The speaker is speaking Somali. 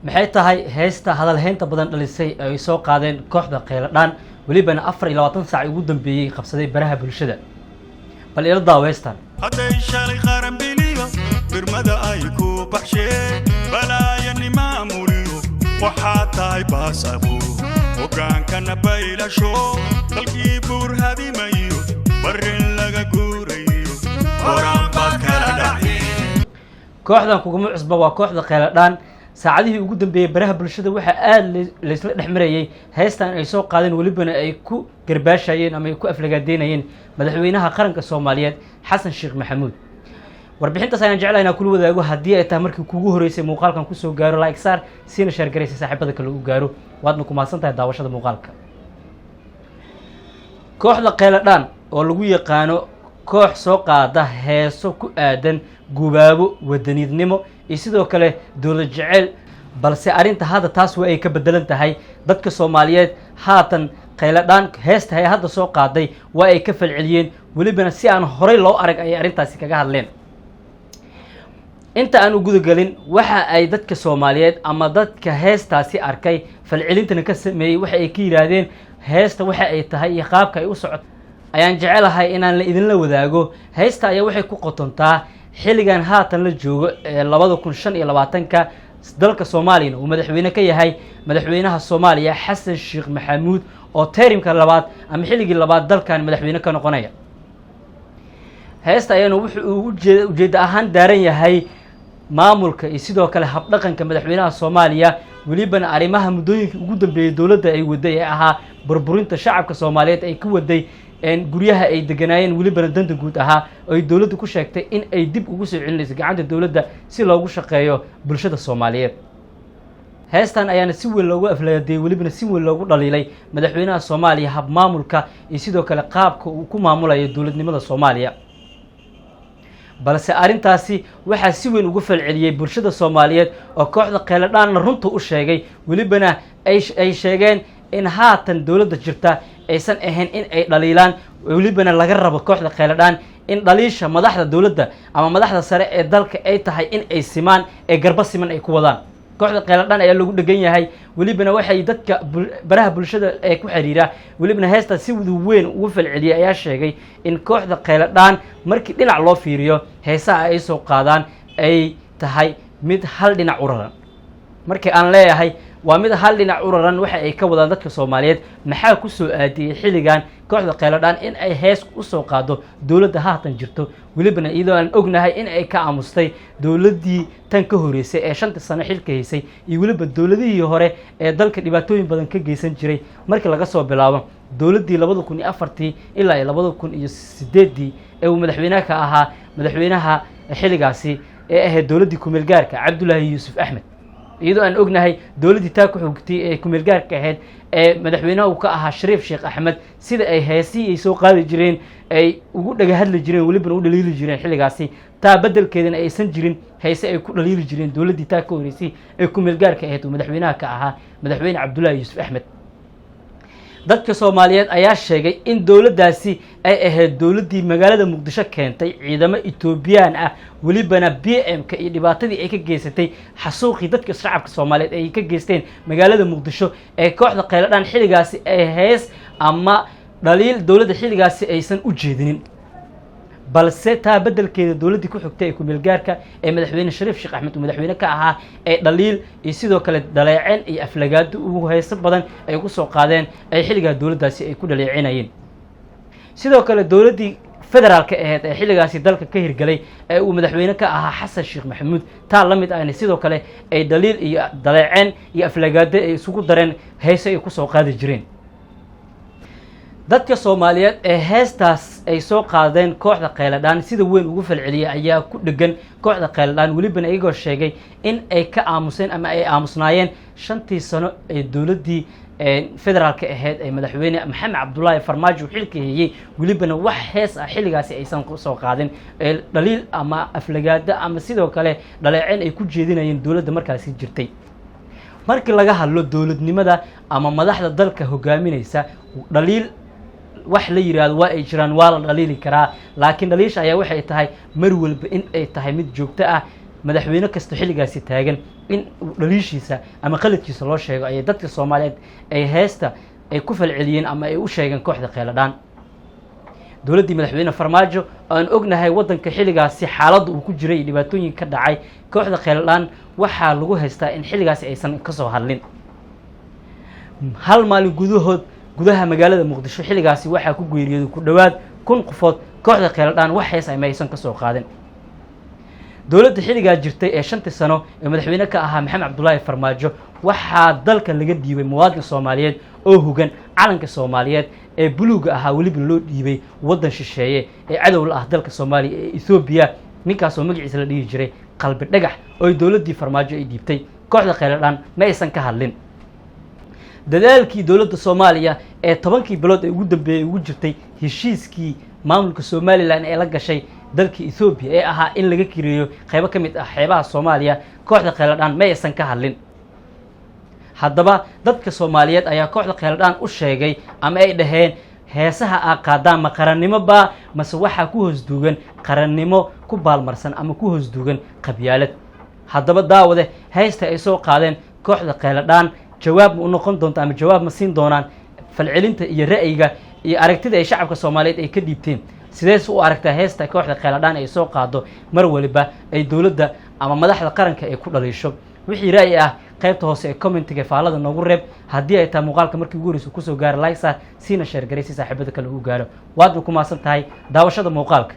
Maxay tahay heesta hadalhaynta badan dhalisay ee ay soo qaadeen kooxda Kheyladhaan, welibana 24 saac ugu dambeeyey qabsaday baraha bulshada? Bal ila daaweystan. Hadday shalay qaranbiliyo birmada ay ku baxsheen, balaayanimaamuliyo waxaa tahay baasabo hoggaankana baylasho, dalkii buurhadimayo, barrin laga guurayo, horaan baad kala dhacdeen. Kooxdan kuguma cusba, waa kooxda Kheyladhaan. Saacadihii ugu dambeeyey baraha bulshada waxaa aada laysla dhex marayey heestan ay soo qaadeen, welibana ay ku garbaashayeen ama ay ku aflagaadeynayeen madaxweynaha qaranka Soomaaliyeed, Xasan Sheekh Maxamuud. Warbixintaas ayaan jeclahay inaan kula wadaago. Haddii ay tahay markii kugu horeysay muuqaalkan kusoo gaaro, like saar, siina share garaysa saaxiibada kale u gaaro. Waadna ku mahadsan tahay daawashada muuqaalka. Kooxda Kheyladhaan oo lagu yaqaano koox soo qaada heeso ku aadan gubaabo, wadanidnimo iyo sidoo kale dowlad jeceyl, balse arrinta hadda taas waa ay ka bedelan tahay. Dadka Soomaaliyeed haatan Kheyladhaan heesta ay hadda soo qaaday waa ay ka falceliyeen, welibana si aan horey loo arag ayay arrintaasi kaga hadleen. Inta aan u gudagelin waxa ay dadka Soomaaliyeed ama dadka heestaasi arkay falcelintana ka sameeyey, waxa ay ka yidhaahdeen heesta, waxa ay tahay iyo qaabka ay u socoto, ayaan jecelahay inaan la idinla wadaago. Heesta ayaa waxay ku qotontaa xilligan haatan la joogo ee 2025-ka, dalka Soomaaliyana uu madaxweyne ka yahay madaxweynaha Soomaaliya, Xasan Sheekh Maxamuud, oo termka labaad ama xilligii labaad dalkan madaxweyne ka noqonaya. Heesta ayaana wuxuu ujeedda ahaan daaran yahay maamulka iyo sidoo kale habdhaqanka madaxweynaha Soomaaliya, welibana arrimaha muddooyinkii ugu dambeeyey dowladda ay waday ee ahaa burburinta shacabka Soomaaliyeed ay ka waday guryaha ay deganaayeen, welibana danta guud ahaa oo ay dowladdu ku sheegtay in ay dib ugu soo celinayso gacanta dowladda si loogu shaqeeyo bulshada Soomaaliyeed. Heestan ayaana si weyn loogu aflagadeeyey, welibana si weyn loogu dhaliilay madaxweynaha Soomaaliya habmaamulka iyo sidoo kale qaabka uu ku maamulayo dowladnimada Soomaaliya. Balse arrintaasi waxaa si weyn ugu falceliyey bulshada Soomaaliyeed oo kooxda Kheyladhaanna runta u sheegay, welibana ay sheegeen in haatan dowladda jirta aysan ahayn in ay dhaliilaan, welibana laga rabo kooxda Kheyladhaan in dhaliisha madaxda dowladda ama madaxda sare ee dalka ay tahay in ay simaan ee garbo siman ay ku wadaan. Kooxda Kheyladhaan ayaa lagu dhegan yahay, welibana waxay dadka baraha bulshada ee ku xiriira, welibana heestaa si weyn ugu falceliyay, ayaa sheegay in kooxda Kheyladhaan markii dhinac loo fiiriyo heesaha ay soo qaadaan ay tahay mid hal dhinac u raran. Markii aan leeyahay waa mid hal dhinac u raran, waxa ay ka wadaan dadka Soomaaliyeed: maxaa ku soo aadiyey xilligan kooxda Kheyladhaan in ay hees usoo qaado dowladda haatan jirto, welibana iyadoo aan ognahay in ay ka aamustay dowladdii tan ka horeysay ee 5-ta sano xilka haysay iyo weliba dowladihii hore ee dalka dhibaatooyin badan ka geysan jiray, markii laga soo bilaabo dowladdii 2004-tii ilaa iyo 2008-dii ee uu madaxweynaha ka ahaa madaxweynaha xilligaasi ee ahayd dowladdii kumeel gaarka, Cabdullaahi Yuusuf Axmed, iyadoo aan ognahay dowladdii taa ku xogtay ee kumeel gaarka ahayd ee madaxweynaha uu ka ahaa Shariif Sheekh Axmed, sida ay heesihii ay soo qaadi jireen ay ugu dhaga hadli jireen, welibana u dhaliili jireen xilligaasi. Taa beddelkeedana aysan jirin heese ay ku dhaliili jireen dowladdii taa ka horeysay ee kumeel gaarka ahayd uu madaxweynaha ka ahaa madaxweyne Cabdullaahi Yuusuf Axmed. Dadka Soomaaliyeed ayaa sheegay in dowladdaasi ay ahayd dowladdii magaalada Muqdisho keentay ciidamo Etoobiyaan ah, welibana BM-ka iyo dhibaatadii ay ka geysatay, xasuuqii dadka shacabka Soomaaliyeed ay ka geysteen magaalada Muqdisho, ee kooxda Kheyladhaan xilligaasi ay hees ama dhaliil dowladda xilligaasi aysan u jeedinin. Balse taa beddelkeeda dowladdii ku xigtay ee kumeel gaarka ee madaxweyne Shariif Sheekh Axmed uu madaxweyne ka ahaa ee dhaliil iyo sidoo kale dhaleeceen iyo aflagaado ugu heeso badan ay ku soo qaadeen, ay xilligaa dowladdaasi ay ku dhaleecinayeen. Sidoo kale dowladdii federaalka ahayd ee xilligaasi dalka ka hirgelay ee uu madaxweyne ka ahaa Xasan Sheekh Maxamuud, taa la mid ahna sidoo kale ay dhaliil iyo dhaleeceen iyo aflagaado ay isugu dareen heese ay kusoo qaadi jireen. Dadka Soomaaliyeed ee heestaas ay soo qaadeen kooxda Kheyladhaan sida weyn ugu falceliyay ayaa ku dhegan kooxda Kheyladhaan, welibana iyagoo sheegay in ay ka aamuseen ama ay aamusnaayeen 5-tii sano ee dowladdii federaalka ahayd ee madaxweyne Maxamed Cabdullaahi Farmaajo xilka heeyey, welibana wax hees ah xilligaasi aysan soo qaadin ee dhaliil ama aflagaado ama sidoo kale dhaleeceen ay ku jeedinayeen dowladda markaasi jirtay. Markii laga hadlo dowladnimada ama madaxda dalka hogaaminaysa, dhaliil wax la yidhaahdo waa ay jiraan, waa la dhaliili karaa, laakiin dhaliisha ayaa waxay tahay mar walba in ay tahay mid joogto ah. Madaxweyne kasta xilligaasi taagan in dhaliishiisa ama qaladkiisa loo sheego ayay dadka Soomaaliyeed ay heesta ay ku falceliyeen ama ay u sheegeen kooxda Kheyladhaan. Dowladdii madaxweyne Farmaajo, aan ognahay waddanka xilligaasi xaaladda uu ku jiray iyo dhibaatooyin ka dhacay, kooxda Kheyladhaan waxaa lagu haystaa in xilligaasi aysan kasoo hadlin. Hal maalin gudahood gudaha magaalada Muqdisho xilligaasi waxaa ku geeriyooday ku dhowaad 1000 qofood. Kooxda Kheyladhaan wax hees ma aysan kasoo qaadin. Dowladda xilligaa jirtay ee 5-tii sano ee madaxweyne ka ahaa Maxamed Cabdulaahi Farmaajo, waxaa dalka laga dhiibay muwaadin Soomaaliyeed oo hugan calanka Soomaaliyeed ee buluuga ahaa, weliba loo dhiibay waddan shisheeye ee cadow la ah dalka Soomaaliya ee Ethoobiya, ninkaasoo magaciisa la dhihi jiray Qalbi Dhagax, oo dowladdii Farmaajo ay dhiibtay. Kooxda Kheyladhaan ma aysan ka hadlin. Dadaalkii dowladda Soomaaliya ee 10-kii bilood ee ugu dambeeyey ugu jirtay heshiiskii maamulka Somalilan ee la gashay dalka Ethoobiya ee ahaa in laga kireeyo qeybo ka mid ah xeebaha Soomaaliya, kooxda Kheyladhaan ma aysan ka hadlin. Haddaba dadka Soomaaliyeed ayaa kooxda Kheyladhaan u sheegay ama ay dhaheen: heesaha aa qaadaan ma qarannimo baa, mase waxaa ku hoos duugan qarannimo ku baalmarsan ama ku hoos duugan qabyaalad? Haddaba daawade, heesta ay soo qaadeen kooxda Kheyladhaan jawaab ma u noqon doonta ama jawaab ma siin doonaan falcelinta iyo ra'yiga iyo aragtida ay shacabka Soomaaliyeed ay ka dhiibteen? Sidees u aragtaa heesta kooxda Kheyladhaan ay soo qaado mar waliba ay dowladda ama madaxda qaranka ay ku dhaliisho? Wixii ra'yi ah qaybta hoose ee commentiga faalada noogu reeb. Haddii ay tahay muuqaalka markii ugu horeysa kusoo gaara, like saar, siina share garay si saaxiibada kale uu gaaro. Waadna ku mahadsan tahay daawashada muuqaalka.